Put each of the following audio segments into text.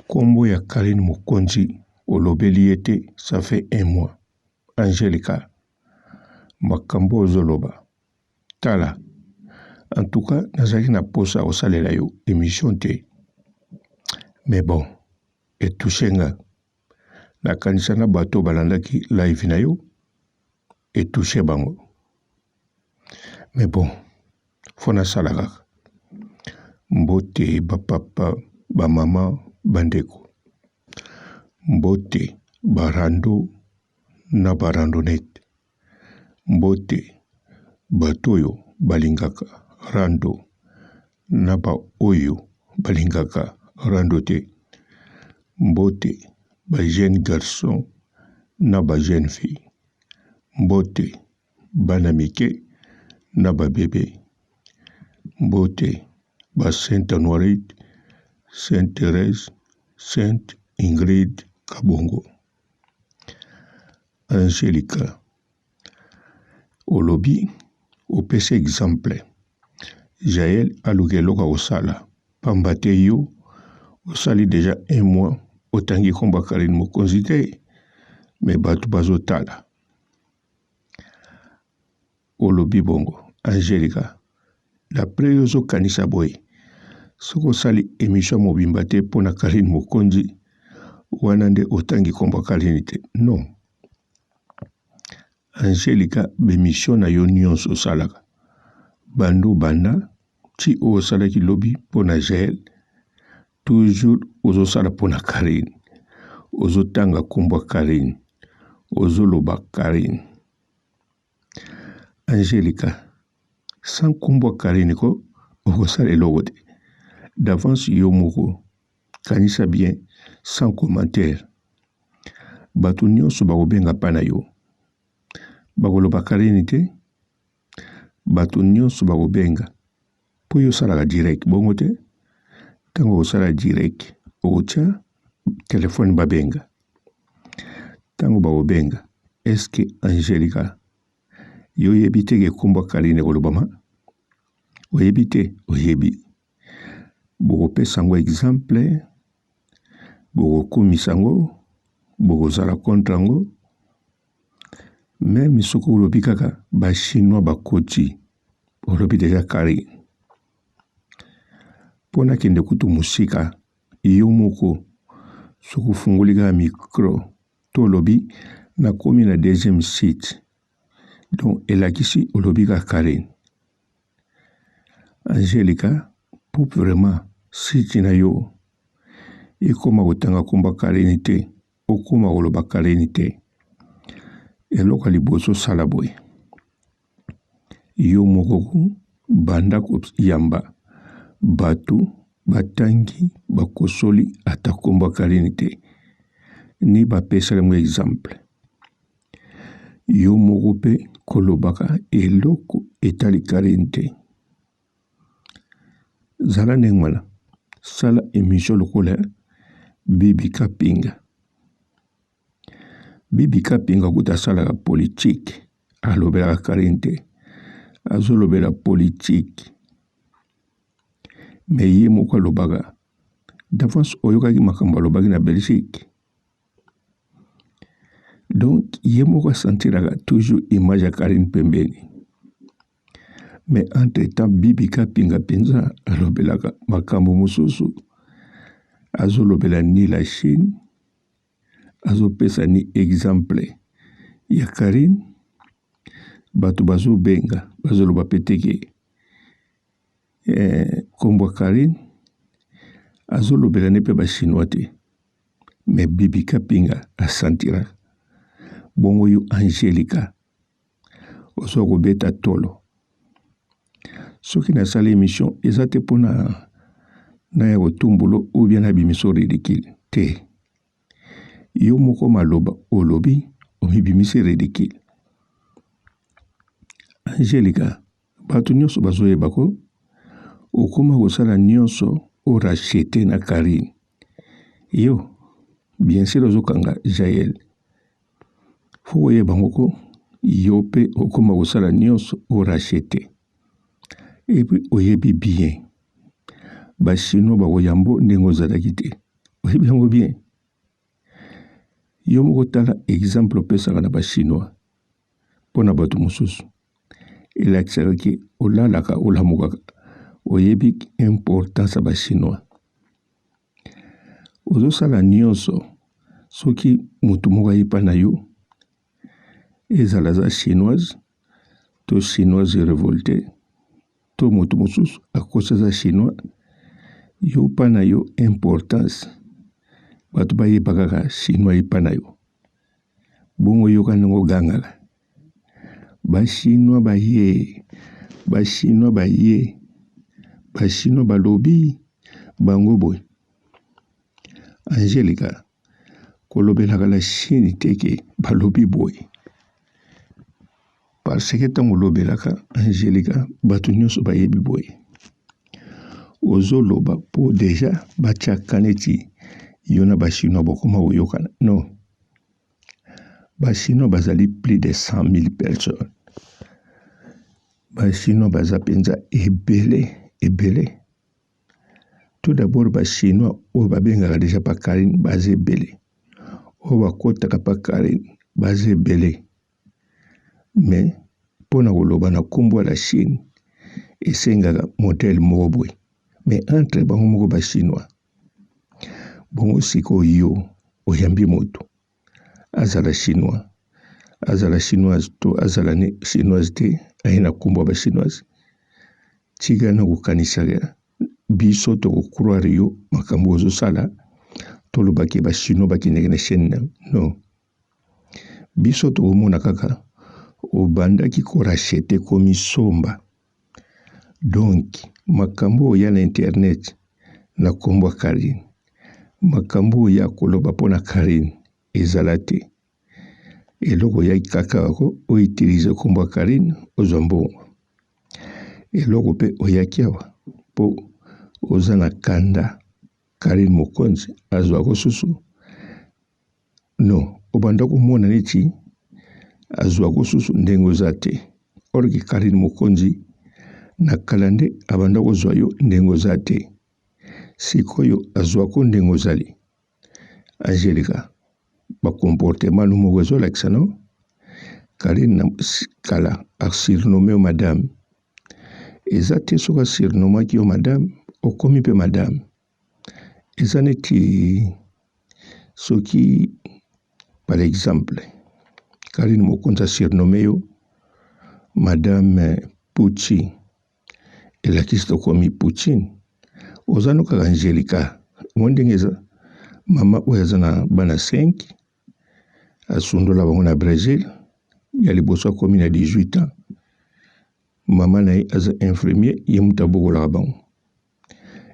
Kombo ya Carine Mokonzi olobeli ye te ça fait un mois. Angelica makambo ozoloba tala en tout cas nazalaki na posa ya kosalela yo emission te mais bon etouche nga nakanisa na bato balandaki live na yo etouche bango mais bon fo nasala kaka mbote bapapa bamama bandeko mbote barando na barandonete mbote bato oyo balingaka rando na baoyo balingaka rando te mbote ba jeune garçon na ba jeune fille mbote bana mike na ba bebe mbote ba sainte Anuarite sainte Therèse sainte Ingrid Kabongo Angelica olobi opesi exemple Jael aluka eloko ya kosala pamba te yo osali deja un mois otangi kombo ya Carine Mokonzi te me bato bazotala olobi bongo Angelica d'après yo ozokanisa boye soki osali emission mobimba te mpo na Carine Mokonzi wana nde otangi kombo ya Carine te non Angelica b'emission na yo nionso osalaka banda obanda ti oyo osalaki lobi mpo na Jael toujours ozosala mpo na Carine ozotanga kombo ya Carine ozoloba Carine Angelica sans kombo ya Carine ko okosala eloko te d'avance yo moko kanisa bien sans commentaire bato nyonso bakobenga mpa na yo bakoloba Carine te bato nyonso bakobenga mpo yo osalaka direct bongo te ntango okosala direct okotya telefone babenga ntango bakobenga eske Angelica yo oyebi te ke nkombo ya Carine ekolobama oyebi te oyebi bokopesa yango exemple bokokumisa yango bokozala contre yango meme soki olobi kaka ba chinois bakoti olobi deja Carine mpo nakende kutu mosika yo moko soki ofungoli kaka micro to olobi nakomi na deuxième site donc elakisi olobi kaka Carine Angelica po vraiment site na yo ekoma kotanga kombo Carine te okoma koloba Carine te eloko ya liboso osala boye yo moko banda koyamba bato batangi bakosoli ata kombo ya Carine te ni bapesaka yango exemple yo moko mpe kolobaka eloko etali Carine te zala ndenge wana sala emission lokola Bibi Kapinga Bibi Kapinga kuta asalaka politike alobelaka Carine te azolobela politike me ye moko alobaka d'avance oyokaki makambo alobaki na Belgique donc ye moko asentiraka toujours image ya Carine pembeni mais entre temps Bibi Kapinga mpenza alobelaka makambo mosusu azolobela ni la Chine azopesa ni exemple ya Carine bato bazobenga bazoloba pe te ke nkombo ya Carine azolobela ne mpe ba chinois te me Bibi Kapinga asentiraka bongo yo Angelica ozo kobeta tolo soki nasali emission eza te mpona naya kotumbulo ou bien nabimiso ridicule te yo moko maloba olobi omibimisi ridicule Angelica bato nyonso bazoyeba ko okoma kosala nyonso orachete na Carine yo bien sûr ozokanga Jael fo koyeba ngo ko yo mpe okoma kosala nyonso orachete epuis oyebi bien ba chinois bakoyambo ndenge ozalaki te. Oyebi yango bien. Yo moko tala exemple opesaka na ba chinois mpo na bato mosusu. Elakisaka ke olalaka olamukaka oyebi importance ya ba chinois. Ozosala nyonso soki moto moko aye epai na yo ezala aza chinoise to chinoise revolte to moto mosusu akosi aza chinois yo mpa na yo importance bato bayeba kaka chinois epa na yo bongo yoka ndenge ogangaka bachinois baye bachinois baye bachinois balobi bango boye Angelica kolobelaka la Chine te ke balobi boye parce que ntango olobelaka Angelica bato nyonso bayebi boye ozoloba mpo deja batiaka neti yo na bachinois bokoma koyokana non bachinois bazali plus de 100 000 personnes bachinois baza mpenza ebele ebele Tout d'abord ba chinois oyo babengaka dejà pa Carine baza ebele, oyo bakotaka pa Carine baza ebele mais pona koloba na kombo ya la Chine esengaka modèle moko boye mais entre bango moko ba chinois bongo sikoyo yo oyambi moto azala chinois azala chinoise to azala ne chinoise te aye na nkombo ya ba chinoise tika na kokanisaka biso tokocroire yo makambo ozosala tolobaki ba chinois bakendeke na chaîne na non biso tokomona kaka obandaki korachete komisomba donc makambo oyo ya na internet na nkombo ya Carine makambo oyo ya koloba mpo na Carine ezala te eloko oyaki kaka ko outilize nkombo ya Carine ozwa mbongo eloko mpe oyaki awa mpo oza na kanda Carine Mokonzi azwa ko susu non obanda komona neti azwa ko susu ndenge oza te or que Carine Mokonzi na kala nde abanda kozwa yo ndenge oza te sikoyo azwa ko ndenge ozali Angelica ba comportement no moko ezolakisa no Carine na kala asurnomme yo madame eza te soki asurnomaki yo madame okomi mpe madame eza neti soki par exemple Carine Mokonzi asurnomme yo madame Pucci elakisi tokomi Poutine oza no kaka Angelica omoni ndenge eza mama oyo aza na bana 5 asundola bango na Brésil ya liboso akomi na 18 ans mama na ye aza infirmier ye moto abokolaka bango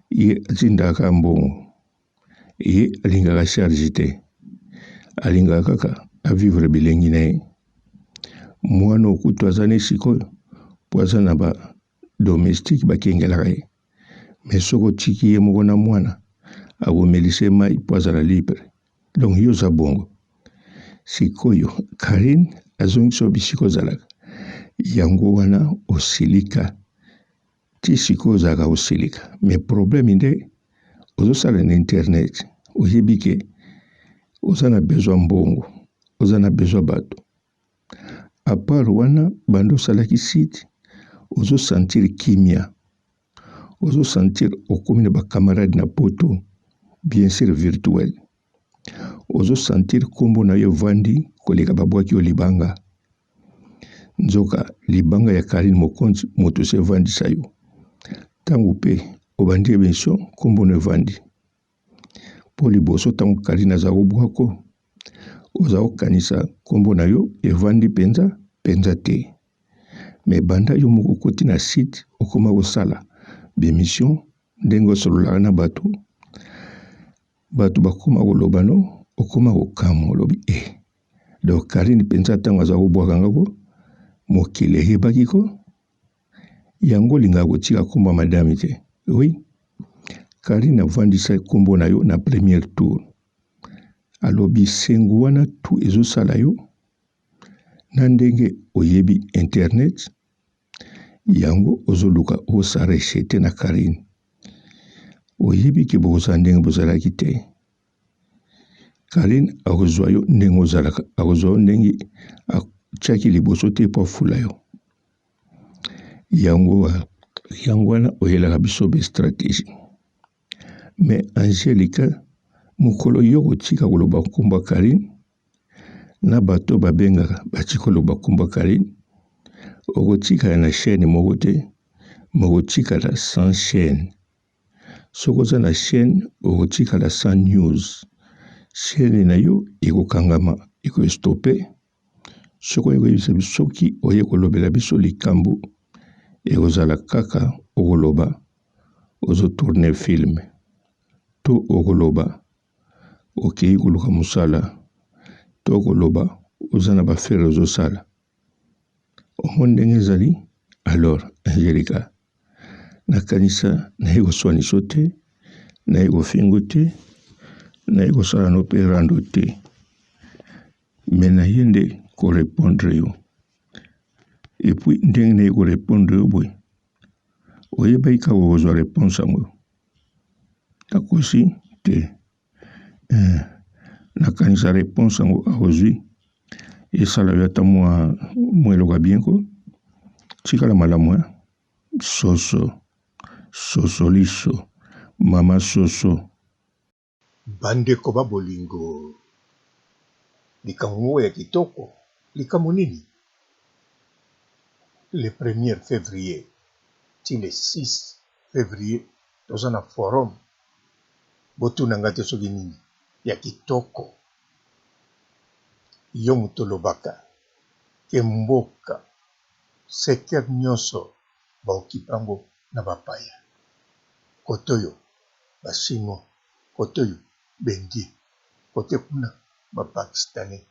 ye atindaka mbongo ye alingaka charge te alingaka kaka avivre bilengi na ye mwana okutu aza ne sikoyo mpo aza na ba domestique bakengelaka ye me soki otiki ye moko na mwana akomelisa ye mai mpo azala libre donc yo oza bongo sikoyo Carine azongisa yo bisika ozalaka yango wana osilika ti sikoyo ozalaka kosilika mais problème nde ozosala na internet oyebi ke oza na besoin mbongo oza na besoin bato apart wana banda osalaki site ozosentir kimia ozosentir okomi na bacamarade na poto bien sûr virtuel ozosentir nkombo na yo evandi koleka babwaki yo libanga Nzoka libanga ya Carine Mokonzi moto esi evandisa yo. Tango pe obandi emission kombo no evandi. Po liboso tango Carine aza kobwako oza kokanisa kombo na yo evandi penza penza te. Mais banda yo moko okoti na site okoma kosala b'emission ndenge osololaka na bato bato bakoma koloba no okoma kokamwa olobi eh donc Carine mpenza ntango aza kobwaka nga ko mokili eyebaki ko yango olingaka kotika nkombo ya madame te oui Carine avandisa nkombo na yo na première tour alobi sengo wana tu ezosala yo na ndenge oyebi internet yango ozoluka osa rechete na Carine oyebi ke bokozala ndenge bozalaki te. Carine akozwa yo ndenge ozalaka, akozwa yo ndenge atiaki liboso te mpo afula yo. Yango, yango wana oyelaka biso be stratégie. Mais Angelica, mokolo yo kotika koloba nkombo ya Carine na bato babengaka batika koloba nkombo ya Carine, okotikala na chaîne moko te, mokotikala sans chaîne. Soki oza na chaîne okotikala sans news. Chaîne na yo ekokangama, ekostope. Soki oye koyebisa biso, soki oye kolobela biso likambo, ekozala kaka okoloba ozo tourner film to okoloba okeyi koluka mosala to okoloba oza na bafere ozosala. Omoni ndenge ezali? Alors Angelica, nakanisa naye koswanisa yo te, naye kofinga te, naye kosala no mpe rando te, mais naye nde ko repondre yo. Et puis ndenge naye ko repondre yo boye, oyebaki kaka okozwa reponse yango? Nakosi te. Eh, nakanisa reponse yango akozwi esala yo ata mwa mwa eloko ya bien ko tikala malamu eh? soso soso liso mama soso Bandeko ba bolingo, likambo moko ya kitoko, likambo nini? Le premier fevrier ti le 6 fevrier toza na forum botuna nga te soki nini ya kitoko yo moto olobaka ke mboka secteur nionso ba occupe yango na ba paya kote oyo ba chinois kote oyo ba indien kote kuna ba pakistanais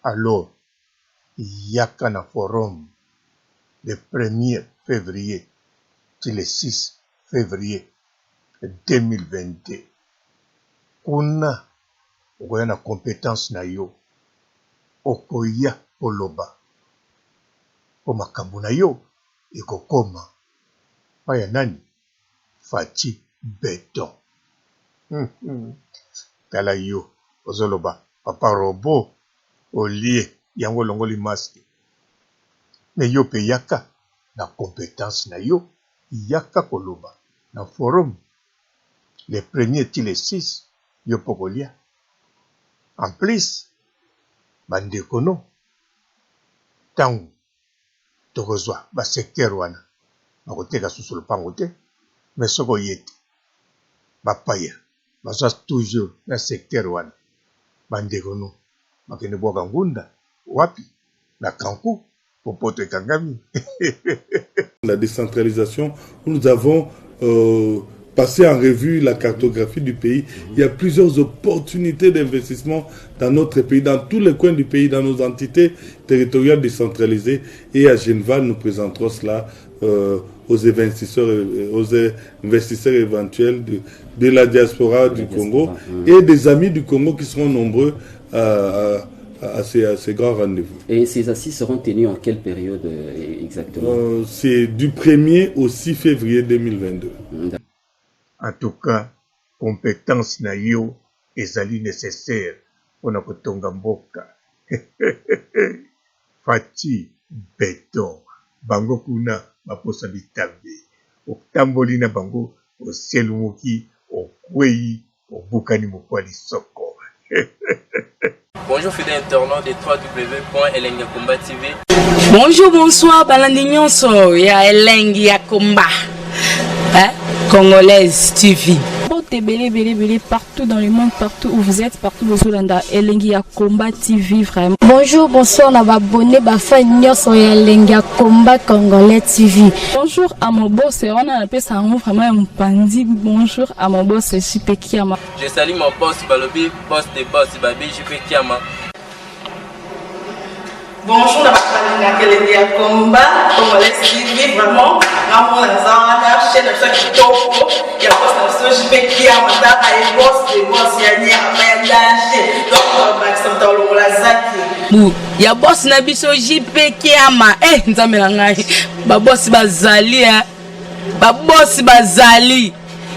alors yaka na forum le premier fevrier ti le 6 fevrier 2022 kuna okoya na competence na yo okoya koloba po makambo na yo ekokoma pa ya nani Fatshi beton tala yo ozoloba papa robot olie yango olongoli masque mais yo pe yaka na competence na yo yaka koloba na forum le premier ti le 6 yo pe okolia en plus ba ndeko no tangu tokozua ba secteur wana bakoteka susu lopango te mais soki oye te ba paya baza toujours na secteur wana ba ndeko no bakende bwaka ngunda wapi na kanku po poto ekangami. La décentralisation, où nous avons euh, passé en revue la cartographie du pays. Il y a plusieurs opportunités d'investissement dans notre pays, dans tous les coins du pays, dans nos entités territoriales décentralisées. Et à Genval, nous présenterons cela euh, aux investisseurs, euh, aux investisseurs éventuels de, de la diaspora du Congo et des amis du Congo qui seront nombreux à, à, ces, à ces grands rendez-vous. Et ces assises seront tenues en quelle période euh, exactement euh, C'est du 1er au 6 février 2022. En tout cas, competence na yo ezali necessaire pona kotonga mboka. Fatshi beton bango kuna ba posa bitambe otamboli na bango oselumuki okweyi obukani mokwa lisoko. Bonjour fidèle internaute de www.elengiyakomba TV. Bonjour, bonsoir, balandi nyonso ya Elengi ya Komba. Hein? Congolaise TV. Mbote ebele ebele ebele partout dans le monde, partout où vous êtes, partout bozolanda Elengi ya Combat TV vraiment. Bonjour, bonsoir na ba abonné ba fan nyonso ya Elengi ya Combat Congolais TV. Bonjour à mon boss, wana napesa yango vraiment ya mopanzi. Bonjour à mon boss JP Kiama. Je salue mon boss balobi boss de boss babi JP Kiama. Bonjour na bato balingaka elengi ya combat congolais TV vraiment ngamona naza wana chaîne na biso ya kitoko ya boss na biso JP Kiama tala ye boss de boss ya nyama ya danger donc bakisa moto alongola zaki bu ya boss na biso JP Kiama eh nzambe na ngai ba boss bazali eh ba boss bazali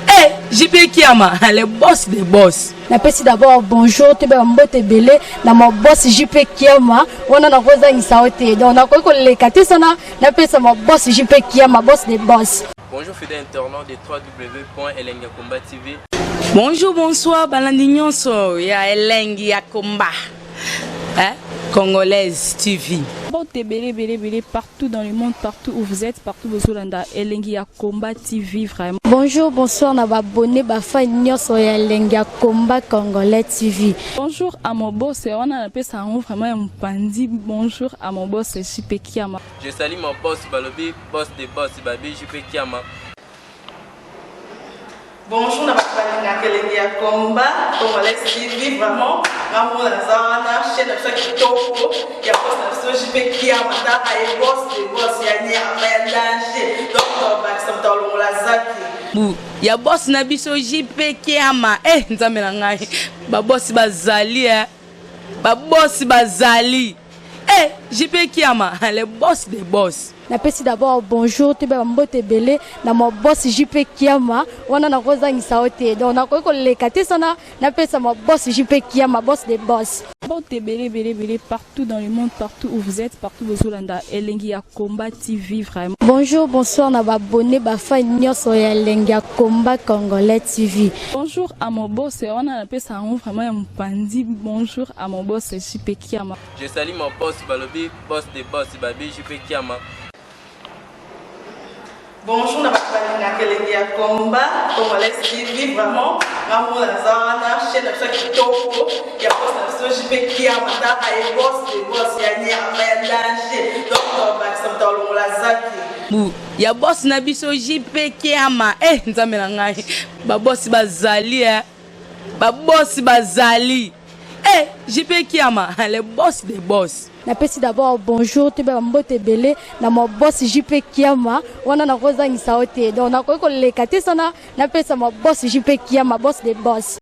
eh. JP Kiama, le boss des boss. Napesi d'abord bonjour toyeba mbote ebele na ma boss JP Kiama wana nakozangisa yo te, donc nakoki koleka te sana napesa ma boss JP Kiama, boss des boss. Bonjour fidèles internautes de www.elengiyakomba TV. Bonjour, bonsoir balandi nyonso ya Elengi ya Komba, hein? Congolaise TV. Mbote ebele ebele ebele partout dans le monde, partout où vous êtes, partout bozolanda Elengi ya Combat TV vraiment. Bonjour, bonsoir na baabonnés, bafans nyonso ya Elengi ya Combat Congolais TV. Bonjour à mon boss, wana napesa yango vraiment ya mopandi. Bonjour à mon boss JP Kiama. Je salue mon boss balobi boss de boss babi JP Kiama. Bonjour na bato balingaka Elengi ya Combat Congolais TV. Vraiment, ngamona naza wana, chaîne na biso ya kitoko ya boss na biso JP Kiama, taka ye boss de boss ya nyama ya danger, donc tobakisa moto alongola zaki. Bu ya boss na biso JP Kiama, eh Nzambe na ngai, babosi bazali, eh babosi bazali, eh JP Kiama, le boss des boss. Napesi d'abord bonjour toyeba mbote ebele na ma boss JP Kiama wana nakozangisa yo te, donc nakoki koleka te sana napesa ma boss JP Kiama, boss des boss. Mbote ebele ebele ebele partout dans le monde, partout où vous êtes, partout bozolanda Elengi ya Combat TV vraiment. Bonjour, bonsoir na baabonnés, bafans nyonso ya Elengi ya Combat Congolais TV. Bonjour à mon boss, wana napesa yango vraiment ya mopandi. Bonjour à mon boss JP Kiama. Je salue mon boss balobi boss de boss babi JP Kiama. Bonjour na bato balingaka Elengi ya Combat Congolais TV. Vraiment, ngamona naza wana, chaîne na biso ya kitoko ya boss na biso JP Kiama, taka ye boss de boss ya nyama ya danger, donc tobakisa moto alongola zaki. Bu ya boss na biso JP Kiama, eh Nzambe na ngai, babosi bazali, eh babosi bazali, eh JP Kiama, le boss des boss. Napesi d'abord bonjour toyeba mbote ebele na ma boss JP Kiama wana nakozangisa yo te, donc nakoki koleka te sana napesa ma boss JP Kiama, boss des boss.